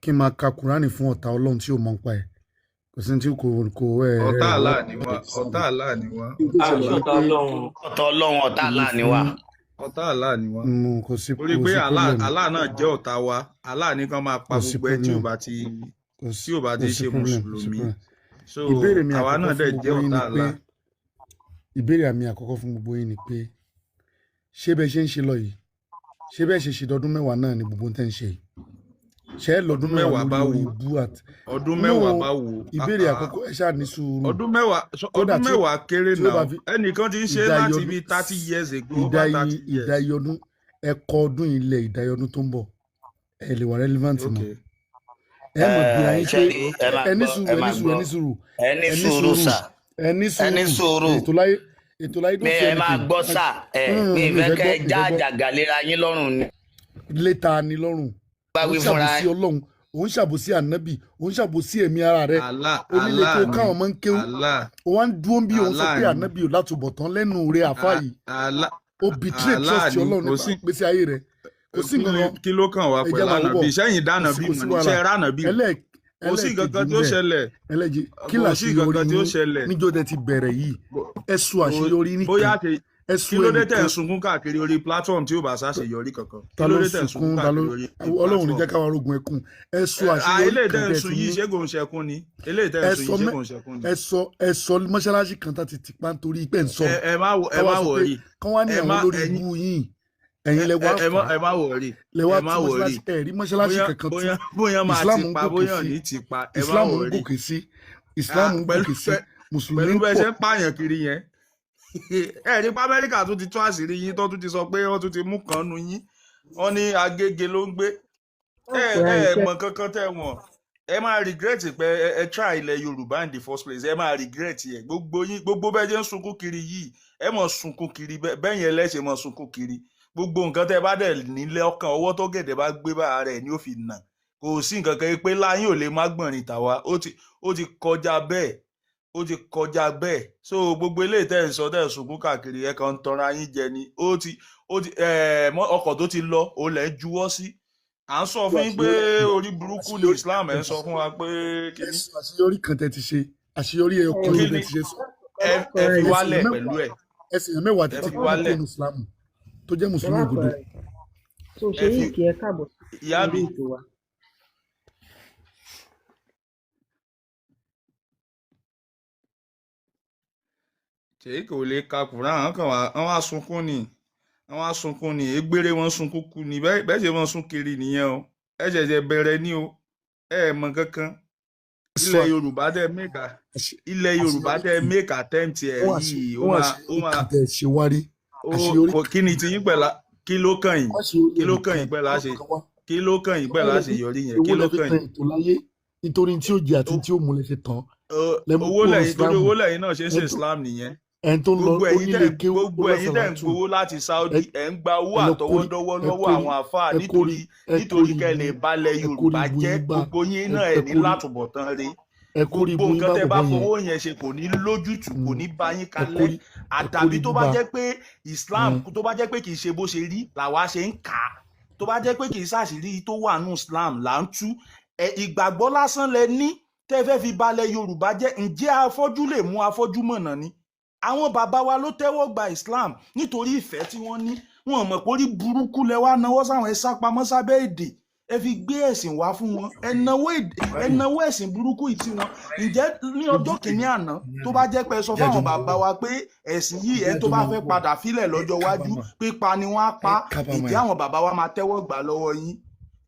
Kí n máa ka Kùránì fún ọ̀tá Ọlọ́run tí ò mọ̀ nípa ẹ̀, kò sí ní tí kò kò ẹ̀ Ọ̀tá ẹ̀ Allah ni wá, ọ̀tá Allah ni wá, Kí n tó ọ̀tá ṣẹlẹ̀ Allah ni Ọ̀tá pé Ọlọ́run. Ọ̀tá Ọlọ́run, ọ̀tá èmi Allah ni fún wá. Ọ̀tá Allah ni wá. Kò sí Torí kò pé sí Allah problem. Allah náà jẹ́ ọ̀tá wa. Allah ní kán máa pa Kò sí gbogbo ẹ tí ò problem. bá ti Kò tí sí ò bá kò ti sí ṣe problem, kò sí mùsùlùmí. problem. So Ìbéèrè mi àwa àkọ́kọ́ náà fún dẹ̀ jẹ́ gbogbo yín ọ̀tá ni pé, Allah. ìbéèrè mi àkọ́kọ́ fún gbogbo yín ni pé, ṣé bẹ́ẹ̀ ṣe ń ṣe lọ yìí, ṣé bẹ́ẹ̀ ṣe ṣe dọdún 10 náà ni gbogbo tẹ́ ń ṣe yìí? Ṣé ẹ lọ́dún Ọdún 10 mẹ́wàá bá lórí wo? orí ibú àti Ọdún no 10 bá wo? Ìbéèrè àkọ́kọ́, ẹ ṣáà ní sùúrù. Ọdún 10 Kódà ọdún tí 10 kéré tí ó bá náà. fi Ẹnìkan ti ń ṣe ìdajì láti ọdún bíi 30 years ago, over ìdajì 30 years. Ìdajì ọdún, ẹ̀kọ́ ọdún ilẹ̀, ìdajì ọdún tó ń bọ̀, ẹ lè wà relevant mọ́. Ẹ mọ̀ bí ayé Ṣe pé rí, ẹ máa ẹ ní gbọ́, sùúrù, ẹ ẹ ní máa sùúrù, ẹ gbọ́. ní sùúrù. Ẹ ní Ẹ ní sùúrù sùúrù. Sà. Ẹ ní Ẹ ní sùúrù. sùúrù. Ètò láyé Mi don't say ẹ máa anything. gbọ́ sà, ẹ mi Mi fẹ́ fẹ́ kẹ́ gbọ́, ẹ mi já fẹ́ gbọ́. àjàgà léra yín lọ́rùn ni. Létà ni lọ́rùn? Bá Òun wí fúnra ṣàbòsí Ọlọ́run, òun ṣàbòsí ànábì, òun ṣàbòsí ẹ̀mí ara rẹ̀. Allah Onílé Allah tó ni káwọn máa ń kéwú, Allah ó wá ń dúró bí òun sọ Allah pé ni ànábì ò látúbọ̀tán lẹ́nu rẹ̀. Àfa yìí, Allah ó betray Allah trust ni. Ọlọ́run Kò nípa sí ìgbésí ayé rẹ̀. Kò sí kí nǹkan ni kan. Kí ló kàn wá Ẹ jẹ́ pẹ̀lú máa wò ànábì? bọ̀. Sẹ́yìn Kò dáná sí bí kò sí mọ̀ ní wàhálà. ṣe ránà bí kò sí nǹkan Ẹlẹ́ẹ̀kejì kan ń tí ó bẹ̀, ṣẹlẹ̀. ẹlẹ́jì kí Kò sí nǹkan làṣeyọrí kan tí ó yín ṣẹlẹ̀. níjọ́ tẹ ti bẹ̀rẹ̀ yìí? Ẹ sọ àṣeyọrí Bóyá nìkan. ṣe Ẹ sọ kí ló dé tẹ̀ ń ẹnìkan. sunkún káàkiri orí platform tí ò bá ṣàṣeyọrí kankan? Kí Ta ló ló dé ń tẹ̀ ń sunkún sunkún? Ta ló káàkiri orí Ọlọ́run ní platform? jẹ́ káwa rogun ẹkún. Ẹ sọ àṣeyọrí Eléyìí kan tẹ̀ ń tẹ́ sun ti yìí, ní. ṣé kò ń ṣẹkún ni? Eléyìí tẹ̀ ń Ẹ sun sọ yìí, ṣé mẹ́ kò ń ṣẹkún ni? Ẹ sọ mọ́ṣáláṣí kan tá ti tì pa nítorí pé ń Ẹ sọ̀rọ̀. ẹ má ẹ Ká wá má sọ pé worry. kán wá ní Ẹ àwọn má olórí ẹ̀yin ibú yín, ẹ̀yin lẹ wá ẹ má fà á ẹ má worry. lẹ wá Ẹ tú má worry. mọ́ṣáláṣí. Ẹ rí mọ́ṣáláṣí Bóyá kankan tú. bóyá bóyá máa Islam ti ń pa, gòkè bóyá ò sí. ní ti pa, ẹ má Islam ń worry. gòkè sí. Islam ń Pẹ̀lú gòkè sí. Mùsùlùmí pẹ̀lú ń bẹ́ẹ̀ pọ̀. ṣe ń pààyàn kiri yẹn, ẹ rí pa Amẹ́ríkà tún ti tú àṣírí yín, tó tún ti sọ pé wọ́n tún ti mú kan nu yín, wọ́n ní Agége ló ń gbé. Ẹ ẹ mọ kankan tẹ wọn, ẹ máa regret pé ẹ try ilẹ̀ Yorùbá in the first place. Ẹ máa regret ẹ, gbogbo yín. Gbogbo bẹ́ẹ̀ jẹ́ ń sunkún kiri yìí, ẹ mọ̀ sunkún kiri bẹ́ẹ̀ yẹn lẹ́sẹ̀ mọ̀ sunkún kiri. Gbogbo nǹkan tẹ bá dẹ̀ nílé ọkàn, ọwọ́ tó gẹ̀dẹ̀ bá gbé bá rẹ̀ ni ó fi nà. Kò sí nǹkan kan pé láyín ò lè má gbọ̀nrín tàwa. Ó ti kọjá bẹ́ẹ̀, ó ti kọjá bẹ́ẹ̀. So gbogbo eléyìí tẹ́ ń sọ, tẹ́ ń sunkún káàkiri, ẹ kàn ń tanra yín jẹ ni. Ó ti ọkọ̀ tó ti lọ, ó lẹ̀ ń juwọ́ sí. À ń sọ fún yín pé orí burúkú ni Islam. Ẹ̀ ń sọ fún wa pé Ẹ kíní sọ àṣeyọrí kan tẹ́ ti ṣe, àṣeyọrí ẹyọ kan kí ló ni tẹ́ ti ṣe sọ. Ẹ fi Ẹsìn wálẹ̀ 10, pẹ̀lú ẹ̀. ẹsìn 10 Ẹ tẹ́ ti fi kú wálẹ̀. kónú Islam tó jẹ́ mùsùlùmí òdodo. So Ẹ fi Sheik, ẹ káàbọ̀ sí ìyá orí mi. ètò wa. Ṣèyí kò lè ka Quran. Àwọn kan wà, wọ́n wá sunkún ni, wọ́n wá sunkún ni, egbére wọn sunkún kú ni. Bẹ́ẹ̀ bẹ́ẹ̀ ṣe wọ́n sún kiri nìyẹn o. Ẹ ṣẹ̀ṣẹ̀ bẹ̀rẹ̀ ní o, ẹ mọ̀ kankan. Sọ Ilẹ̀ Yorùbá tẹ make ilẹ̀ Yorùbá àṣeyọrí tẹ make attempt ẹ̀ fún yìí, ó fún máa ó àṣeyọrí máa kan tẹ́ ṣe wárí ó àṣeyọrí kò kí ni tiyín pẹ̀lá? Kí ló kàn yín? Àṣeyọrí Kí ló kàn ẹnìkan yín pẹ̀lú àṣe kan wá. Kí ló kàn yín pẹ̀lú àṣeyọrí yẹn? Kí Owó ló lẹ fi kàn tan yín? ètò láyé, nítorí tí ó jẹ àti tí ó mú lẹ ṣe tán lẹ mú Owó kúrò lẹ́yìn torí Islam. owó lẹ́yìn náà ṣe ń ṣe Ẹni tó Islam nìyẹn. Ẹni tó ń lọ Gbogbo ẹ̀yin tẹ́ onílé kéwú ó gbogbo ẹ̀yin tẹ́ ń lọ́sàlátù. gbowó láti Saudi, Ẹ ẹ̀ ń gba owó ẹ lọ kórí àtọwọ́dọ́wọ́ ẹ lọ́wọ́ kórí àwọn àáfàá ẹ kórí nítorí ẹ nítorí kórí kẹ́ lè ibú balẹ̀ ẹ kórí Yorùbá ibú jẹ́. yín bá Gbogbo yín ẹ náà ẹ̀ ẹ ní kórí látúbọ̀tán rí. Ẹ kórí Gbogbo ibú yín nǹkan bá tẹ́ bá bọ̀bọ̀ yẹn. fowó yẹn ṣe kò ní lójútùú, kò ní bá yín Ẹ kalẹ̀. kórí ẹ Àdàbí kórí tó ibú bá bá jẹ́ pé Islam, tó bá jẹ́ pé kì í ṣe bó ṣe rí làwa ṣe ń kà á, tó bá jẹ́ pé kì í ṣàṣírí tó wà nù Islam là ń tú ẹ, ìgbàgbọ́ lásán lẹ ní tẹ́ fẹ́ fi balẹ̀ Yorùbá jẹ́. Ǹjẹ́ afọ́jú lè mú afọ́jú mọ̀nà ni? Àwọn bàbá wa ló tẹ́wọ́ gba Islam nítorí ìfẹ́ tí wọ́n ní. Wọn mọ̀ pé orí burúkú lẹ wá náwó sáwọn. Ẹ sá pamọ́ sábẹ́ èdè, ẹ fi gbé ẹ̀sìn wá fún wọn, ẹ náwó èdè, ẹ náwó ẹ̀sìn burúkú yìí sí wọn. Ǹjẹ́ ní ọjọ́ kìíní àná, tó bá jẹ́ pé ẹ sọ fáwọn bàbá wa pé ẹ̀sìn yìí, ẹ tó bá fẹ́ padà fílẹ̀ lọ́jọ́ iwájú, pípa ni wọ́n á pa, ǹjẹ́ àwọn bàbá wa máa tẹ́wọ́ gbà lọ́wọ́ yín?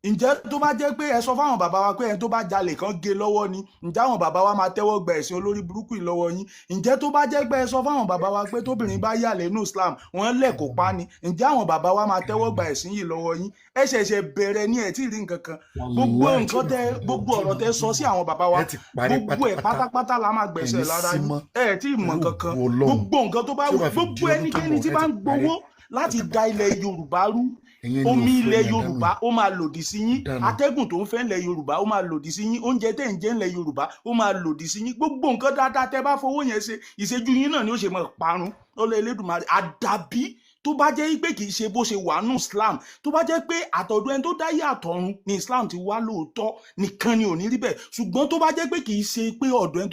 Ǹjẹ́ tó bá jẹ́ pé ẹ sọ fáwọn bàbá wa pé ẹni tó bá jalè kan gé lọ́wọ́ ni, ǹjẹ́ àwọn bàbá wa máa tẹ́wọ́ gba ẹ̀sìn olórí burúkú yìí lọ́wọ́ yín? Ǹjẹ́ tó bá jẹ́ pé ẹ sọ fáwọn bàbá wa pé tóbìnrin bá yàlẹ̀ nínú Islam, wọ́n lẹ̀ kó pa ni, ǹjẹ́ àwọn bàbá wa máa tẹ́wọ́ gba ẹ̀sìn yìí lọ́wọ́ yín? Ẹ ṣẹ̀ṣẹ̀ bẹ̀rẹ̀ ní, ẹ̀ tí ì rí nǹkan kan. Gbogbo Wàláì nǹkan tẹ, gbogbo ọ̀rọ̀ tẹ sọ sí àwọn bàbá wa, ẹ ti parí gbogbo ẹ̀ pátápátá. pátápátá la máa gbẹ̀sẹ̀ Ẹ̀ní lára sí yín. mọ́ Ẹ tí ì mọ̀ pẹ̀lú kankan. ògo Ọlọ́run. Gbogbo nǹkan tó bá Tí ó bá fi gbogbo di ọdún tó ń ẹnikẹ́ni bọ̀, tí ẹ bá ti ń parí gbowó láti da ilẹ̀ Yorùbá rú, Ẹ̀yin ni omi òfò ilẹ̀ ẹ̀yìn àdánù. Yorùbá ó máa lòdì sí yín. Dànù. Atẹ́gùn tó ń fẹ́ ilẹ̀ Yorùbá ó máa lòdì sí yín. Oúnjẹ tẹ̀ ń jẹ ilẹ̀ Yorùbá ó máa lòdì sí yín. Gbogbo nǹkan dáadáa tẹ́ bá fowó yẹn ṣe, ìṣẹ́jú yín náà ni ó ṣe máa parun lọ́lọ́ Elédùmarè. Àdàbí Tó bá jẹ́ pé kì í ṣe bó ṣe wà nù Islam, tó bá jẹ́ pé àtọ̀dọ̀ ẹni tó dáyé àtọ̀run ni Islam ti wá lóòótọ́ nìkan ni ò ní rí bẹ́ẹ̀. Ṣùgbọ́n tó bá jẹ́ pé kì í ṣe pé ọ̀dọ̀ ẹni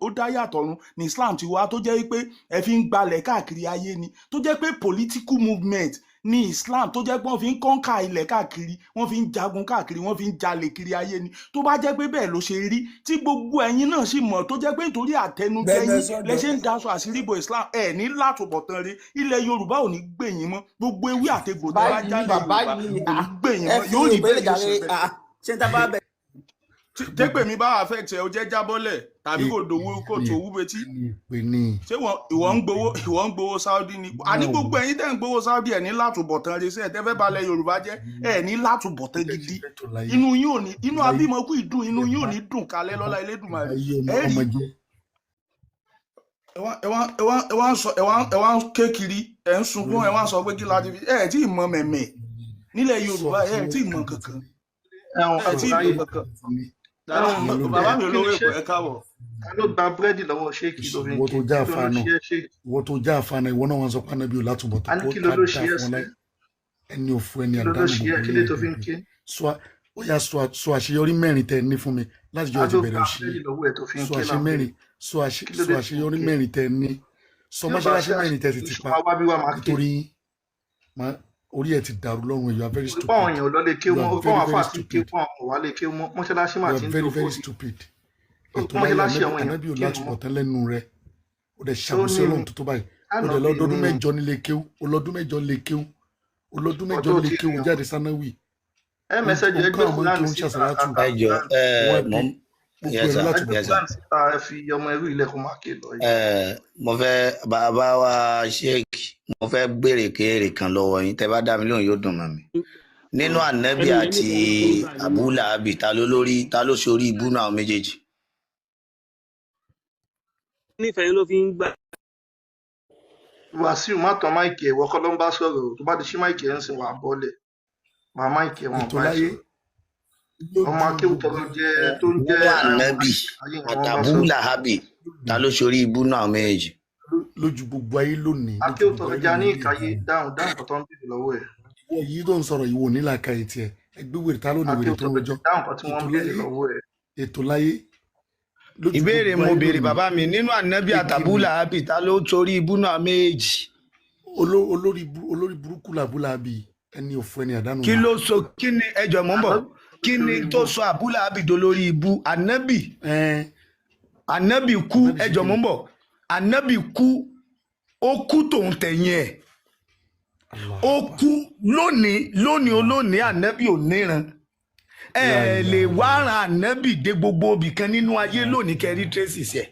tó dáyé àtọ̀run ni Islam ti wá, tó jẹ́ pé ẹ fi ń gbalẹ̀ káàkiri ayé ni, tó jẹ́ pé political movement ní Islam, tó jẹ́ pé wọ́n fi ń kọ́ńkà ilẹ̀ káàkiri, wọ́n fi ń jagun káàkiri, wọ́n fi ń jalè kiri ayé ni, tó bá jẹ́ pé bẹ́ẹ̀ ló ṣe rí, tí gbogbo ẹ̀yin náà sì mọ̀, tó jẹ́ pé nítorí àtẹnujẹ Gbẹnu yín lẹ sọ́dọ̀. ṣe ń daṣọ àṣírí bo Islam, ẹ̀ ní látúbọ̀tán rí. Ilẹ̀ Yorùbá ò ní gbè yín mọ́. Gbogbo ewé àtegbò tẹ́ bá báyìí jálẹ̀ bàbá Yorùbá yìí kò ní gbè yín ẹ mọ́, fi yóò rí ìbéèrè bẹ́ẹ̀, yóò ṣe jàre bẹ́ẹ̀. ṣé tá a bá bẹ Tẹ́pẹ̀ mi bá affect ẹ, ó jẹ́ jábọ́lẹ̀ tàbí kò dòwú kò Èpè tó wú betí. èpè ni. Ṣé ìwọ ń gbowó, ìwọ ń gbowó Saudi ni? Àní No. gbogbo ẹ̀yin tẹ́ ń gbowó Saudi, ẹ̀ ní látúbọ̀tán rẹ sí ẹ̀ tẹ́ fẹ́ balẹ̀ Yorùbá jẹ́, ẹ̀ ní látúbọ̀tán Ilẹ̀ gidi. ti fẹ́ tó láyé. Inú yín ò ní, inú Láyé. abímọkú ìdùn, inú Ẹ yín ò bá ní dùn kalẹ̀ lọ́lá Elédùmarè. ayé ọmọ Ẹ rí ọmọ jẹ́. ẹ wá ẹ wá ẹ wá ẹ wá ń sọ, ẹ wá ń ké kiri, ẹ ń sunkún, ẹ wá ń sọ pé kí láti fi ẹ tí ì mọ mẹ̀mẹ̀ nílẹ̀ Sọ Yorùbá, ẹ tí ì mọ àṣeyọrí kan kankan, ti ní. Ẹ̀hún ẹ tí ì mọ Àbúráyè. kankan. Ti ní. Ẹ̀hún Ìyẹn ló Bàbá dáa. mi kí ni olówó Èkó, ṣé ẹ káàbọ̀. ta ló gba búrẹ́dì lọ́wọ́ ṣéèkì ló fi ń Ìwọ ké? tó já Kí ló àfa ló náà, ṣe é ṣéèkì? ìwọ tó já àfa náà, ìwọ náà wọn sọ pé Ànábì ò A látúbọ̀tán ní kó kí ló ká ló dá ṣe é fún ọ sí? láyé. Ẹni òfu ẹni Kí ló ló àdánù ṣe é? gbogbo Kí yín ló tó fi ń ẹgbẹgbẹ. ké? Sọ ó yá, sọ àṣeyọrí mẹ́rin tẹ ní fún mi láti Ta jọ ti ló bẹ̀rẹ̀ gba òṣì búrẹ́dì yìí. lọ́wọ́ ẹ̀ tó fi ń Sọ ké àṣe là ń béèrè? mẹ́rin, Kí ló sọ dé tó ń àṣeyọrí ké? mẹ́rin tẹ ní. Sọ Tí ó bá mọ́ṣáláṣí ṣe mẹ́rin tẹ ti àṣeyọrí, ti ṣó pa máa wá bí wá máa ké? nítorí yín. Orí ẹ ti dàrú lọ́rùn. You are very Orí pàwọn stupid. èèyàn ò lọ lè ké You mọ́, are orí pàwọn very very àfáà ti ń ké stupid. fún àwọn ò wá lè ké mọ́, mọ́ṣáláṣí mà You ti are ń very dòfo very sí. stupid. Orí Ètò pé láyé mọ́ṣáláṣí àwọn èèyàn Ànábì ò kírun mọ́. látúbọ̀tán lẹ́nu rẹ̀. Ó dẹ̀ Tó ṣàbòsí ní Ọlọ́run ni, tó tó báyìí. Ó dẹ̀ ànábì lọ́dún ní ni, mẹ́jọ nílé kéwú, ó lọ́dún mẹ́jọ nílé kéwú, ó lọ́dún ìwọ mẹ́jọ tó nílé ti kéwú rìn jáde sánáwì. msj Ó ń ẹgbẹ́ kọ́ àwọn Quran kéwú ń síta ṣàṣàlátù. Ẹ jọ ẹ Wọ́n mọ dé gbogbo yes ẹ̀rọ sir, ẹgbẹ́ látúbọ̀tán. yes sir. Quran síta, ẹ fi ọmọ ẹrú ilẹ̀ kó máa ké lọ yìí. Ẹ mo fẹ́ bàbá wa Sheikh, mo fẹ́ béèrè kéèrè kan lọ́wọ́ yín, tẹ́ bá dá mi lóhùn yóò dùn mọ́ mi. Nínú Ànábì ẹni yẹn àti nífẹ̀ẹ́ ló ń gbà yín. Abu Lahabi, ta ló lórí, ta ló ṣorí ibú náà àwọn méjèèjì? Nífẹ̀ẹ́ ló fi ń gbà. Wàsíù, má tan máìkì ẹ̀, ìwọ kọ́ ló ń bá sọ̀rọ̀ o. Tó bá ti ṣí máìkì ẹ̀ ń sìn wàá bọ́lẹ̀. Wàá máìkì ẹ̀ wọn ò Ètò bá ẹ láyé sọ̀rọ̀. lójú Ọmọ akéwù gbogbo tọrọ jẹ tó ń jẹ́ Nínú Ànábì ayé ni àti wọ́n bá Abu sọ̀rọ̀. Lahabi, ta ló ṣorí ibú náà àwọn méjèèjì? Lójú gbogbo ayé lónìí, lójú Akéwù gbogbo tọrọ ayé jẹ ní lónìí ní ìkàyé ìdáhùn. dáhùn dáhùn kan tó ń béèrè lọ́wọ́ ẹ̀. Ìwọ yìí tó ń sọ̀rọ̀, ìwọ ò ní làákàyè tiẹ̀. Ẹgbẹ́ wèrè, ta ló ní wèrè Akéwù tó ń tọrọ jẹ rojọ́? dáhùn kan tí wọ́n Ètò ń béèrè láyé, lọ́wọ́ ẹ̀. ètò láyé lójú Ìbéèrè gbogbo mo ayé béèrè lónìí bàbá mi, nínú Ànábì pé àti kí Abu ni Lahabi, ta ló torí ibú náà méjèèjì? Olórí burúkú làbúlàbí, ẹni òfu ẹni àdánù Kí ni. ló sọ, kí ni ẹjọ mò ń bọ̀, Ànábì kí ni lórí tó ibú. sọ Abu Lahabi dolórí ibú? Ànábì, Ẹn Ànábì kú, Ànábì ṣe ẹjọ kí mò ni? ń bọ̀, Ànábì kú, ó kú tòun tẹ̀yìn ẹ̀, Allahu ó Akbar. kú lónìí lónìí Allahu olónìí, Akbar. Ànábì ò níran. Ẹ La lè ilaha wá illallah. ran Ànábì dé gbogbo ibì kan nínú ayé La lónìí kẹrí ilaha tracy ẹ̀.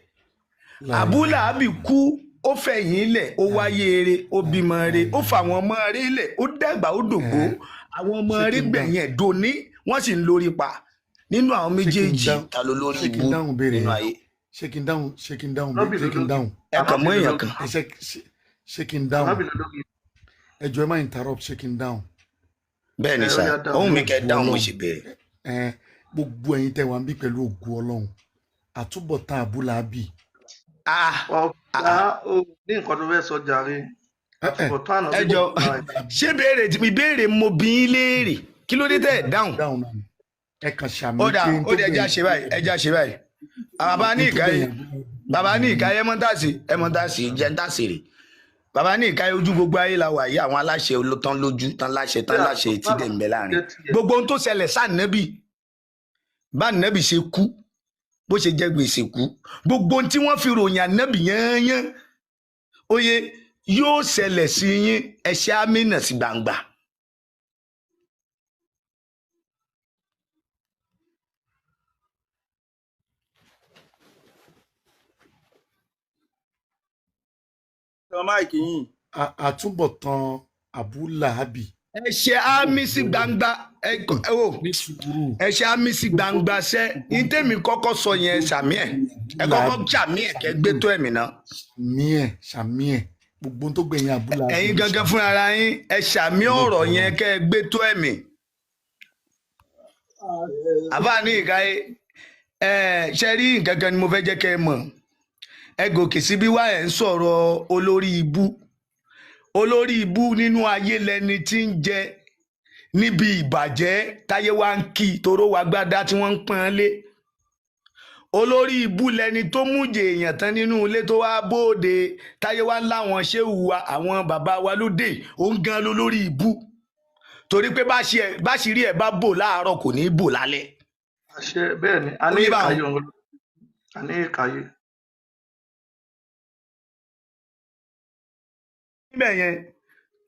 La Abu ilaha Lahabi illallah. kú, ó fẹ̀yìn lẹ̀, ó La wáyé eré, ó la bímọ la eré, ó ilaha. fà àwọn ọmọ eré lẹ̀, ó dàgbà, ó dògbó, Ẹn àwọn ọmọ ṣé eré kí n dáhùn? gbẹ̀yìn ẹ̀ dòní, wọ́n sì ń lórí pa. Nínú àwọn Ṣé kí n méjèèjì, dáhùn? Ta ló lórí Ṣé kí ibú n dáhùn béèrè nínú yẹn? ayé? Ṣé kí n dáhùn? Ṣé kí n dáhùn? Ànábì Ṣé kí n ló lórí. dáhùn? Ẹ kàn Ànábì mú ló èèyàn lórí. kan. Ẹ ṣe ṣé kí n dáhùn? Ànábì ló lórí. Ẹ jọ̀ọ́, ẹ má interrupt, ṣé kí n dáhùn? Bẹ́ẹ̀ ni Ẹ ó sà, yá dáhùn. ohun mi Pẹ̀lú kẹ́ ògo dáhùn mo Ọlọ́run. sì béèrè. Ẹn gbogbo ẹ̀yin tẹ́ wà ń bí pẹ̀lú ògo Ọlọ́run. Àtúbọ̀tán Àbúlàábì. Ah, Ọ̀gá ah, ó ní nǹkan tó fẹ́ sọ jàre. Ẹ ẹ Àtúbọ̀tán ẹ Ànábì jọ kò bá ẹ̀. ṣé béèrè tí mi béèrè mo bí yín léèrè, kí ló dé tẹ́ ẹ̀ dáhùn? Dáhùn náà ni. Ẹ kàn ṣàmì Ó dà, pé n ó tó dẹ̀ ẹja gbẹ̀yìn ṣe báyìí, ẹja ṣe báyìí. Bàbá ní n tó ìkáyé, gbẹ̀yìn Àbúlàábì bàbá ní ni. ìkáyé mọ́tàsí, ẹ mọ́tàsí jẹ́ ń tàsí rè. Bàbá ní ìkáyé, ojú gbogbo ayé la wà yìí, àwọn aláṣẹ tán lójú, tán láṣẹ, Ṣé tán láṣẹ etí àtúbọ̀tán dẹ̀ ń Ànábì bẹ láàrin. jẹ́ tiẹ̀? Gbogbo ohun tó ṣẹlẹ̀ sáànẹ́bì, bá nẹ́bì ṣe kú, bó ṣe jẹ gbèsè kú, gbogbo ohun tí wọ́n fi ròyìn ànẹ́bì yányán, oye yóò ṣẹlẹ̀ sí yín, ẹ̀ṣẹ̀ amínà sí gbangba. Tan máìkì yín. Àtúbọ̀tán Àbúlàábì. Ẹ̀ṣẹ̀ àmì sí gbangba, ẹ ẹ wò, Ní sùúrù. ẹ̀ṣẹ̀ àmì sí gbangba ṣẹ́ ní tèmi kọ́kọ́ sọ yẹn, ṣàmì ẹ̀, ẹ kọ́kọ́ Àbúlàábì. ṣàmì ẹ̀ kẹ́ gbé tó ẹ̀mí náà. Ṣàmì ẹ̀, ṣàmì ẹ̀. Gbogbo ohun tó gbẹ̀yìn Àbúlàábì Ẹ̀yin ló gangan ṣàmì. fúnra ara yín ẹ ṣàmì Pẹ̀lú ọ̀rọ̀ ògo yẹn Ọlọ́run. kẹ́ ẹ gbé tó ẹ̀mí. Àbá ní ìkáyé, ẹ ṣe rí nǹkan kan ni mo fẹ́ jẹ́ kẹ́ ẹ mọ̀. Ẹ gòkè síbí wá, ẹ̀ ń sọ̀rọ̀ olórí ibú. Olórí ibú nínú ayé lẹni tí ń jẹ níbi ìbàjẹ́ táyé wa ń kí toró wa gbádá tí wọ́n ń pọ́n lé. Olórí ibú lẹni tó mújẹ èèyàn tán nínú ilé tó wá bóde táyé wa ń láwọn ṣéwù wa, àwọn bàbá wa lóde, òun gan ló lórí ibú, torí pé báṣìírí ẹ bá bò láàárọ̀, kò ní í bò lálẹ́. Àṣẹ, bẹ́ẹ̀ ni. A Ó ní yé báwọn. ìkàyé òun, a ní ìkàyé. Níbẹ̀ yẹn,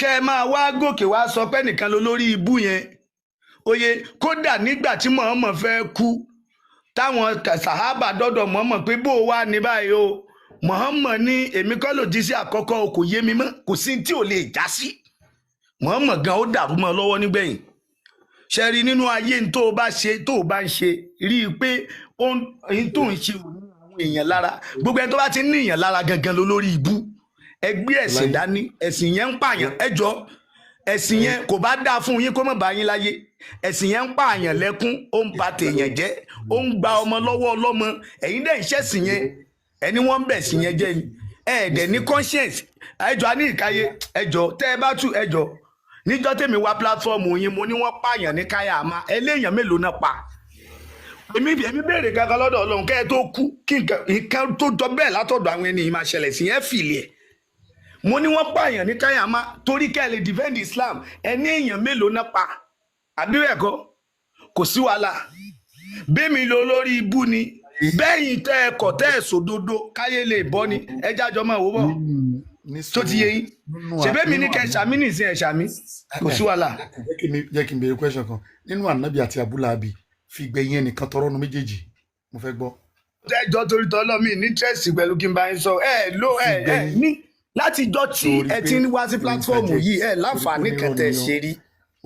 kẹ́ ẹ máa wá gòkè wá sọ pé nìkan ló lórí ibú yẹn. Oye, kódà nígbà tí Muhammad fẹ́ kú, táwọn sàhábà dọ́dọ̀ Muhammad pé bó o wà ní báyìí o, Muhammad ní èmi kọ́ ló jí sí àkọ́kọ́ o, kò yé mi mọ́, kò sí tí ò lè já sí. Muhammad gan ó dàrú mọ́ ọ lọ́wọ́ nígbẹ̀yìn. Ṣe rí nínú ayé, ní tó o bá ṣe, tó o bá ń ṣe, rí i pé ohun tó ń ṣe ò ní àwọn èèyàn lára. Gbogbo ẹni tó bá ti ní èèyàn lára gangan ló lórí ibú. Ẹgbẹ́ ẹ̀sìn Láyé. dání, ẹ̀sìn yẹn ń pààyàn. Ẹjọ́, ẹ̀sìn yẹn kò bá dáa fún yín, kó má bá yín láyé. Ẹ̀sìn yẹn ń pààyàn lẹ́kún, ó ń ba tèèyàn jẹ́, ó ń gba ọmọ lọ́wọ́ ọlọ́mọ. Ẹ̀yin dẹ̀ ń ṣẹ̀sìn yẹn, ẹni wọ́n ń bẹ̀ sí yẹn jẹ́ ni ẹ dẹ̀ ní conscience. Ẹjọ́, a ní ìkáyé. Ẹjọ́, tẹ́ ẹ bá tú, ẹjọ́, níjọ́ tèmi wá platform yín, mo ní wọ́n pààyàn ní káyàmá, ẹlẹ́yàn mélòó náà pa? Èmi béèrè kankan lọ́dọ̀ Ọlọ́run, kẹ́ ẹ tó kú, kí nǹkan tó jọ bẹ́ẹ̀ látọ̀dọ̀ àwọn ẹni yìí máa ṣẹlẹ̀ sí yẹn fìlì ẹ̀. Mo ní wọ́n pààyàn ní káyàmá torí kẹ́ ẹ lè defend Islam, ẹni èèyàn mélòó náà pa? Àbí bẹ́ẹ̀ kọ́? Kò sí wàhálà. Bẹ́ẹ̀mi lo lórí ibú ni bẹ́yìn tẹ́ ẹ kọ̀, tẹ́ ẹ sòdodo káyé lè bọ́ ni. Ẹ jájọ máa wò bọ̀. Ní Tó ti yé yín? Nínú Ṣèbẹ́mi ní nínú kẹ́ ẹ ṣàmì nìsín, ẹ ṣàmì, kò sí wàhálà. Jẹ́ kí n béèrè question kan. Nínú ànábì àti abúláàbí, fi gbẹ̀yìn ẹnìkan tọrọ nu méjèèjì, mo fẹ́ gbọ́. Ẹjọ́, torí tọ́lọ́, mi ní interest pẹ̀lú kí n bá yín sọ ẹ ló Fi ẹ ẹ gbẹ̀yìn ní látijọ́ tí torí ẹ pé ti ń wá sí platform interject yìí, ẹ torí pé láǹfààní kan onírọ́ tẹ́ ẹ ni ọ́. ṣe rí ẹ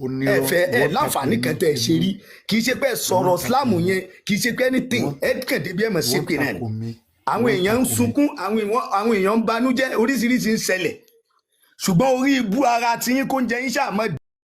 Onírọ́ fẹ́ ẹ ìwọ tako láǹfààní mí. kan tẹ́ ẹ ṣe rí, kì í ṣe pé ẹ Ìwọ sọ̀rọ̀ tako Islam mí. yẹn, kì í ṣe pé anything. Ìwọ Ẹ kàn débi ẹ mọ̀ ìwọ ṣépè náà ni. tako mí. Àwọn Ìwọ èèyàn ń tako mí. sunkún, àwọn èèyàn ń banújẹ́, oríṣiríṣi ń ṣẹlẹ̀, ṣùgbọ́n orí ibú ara tiyín kó ń jẹ yín ṣáà mọ́.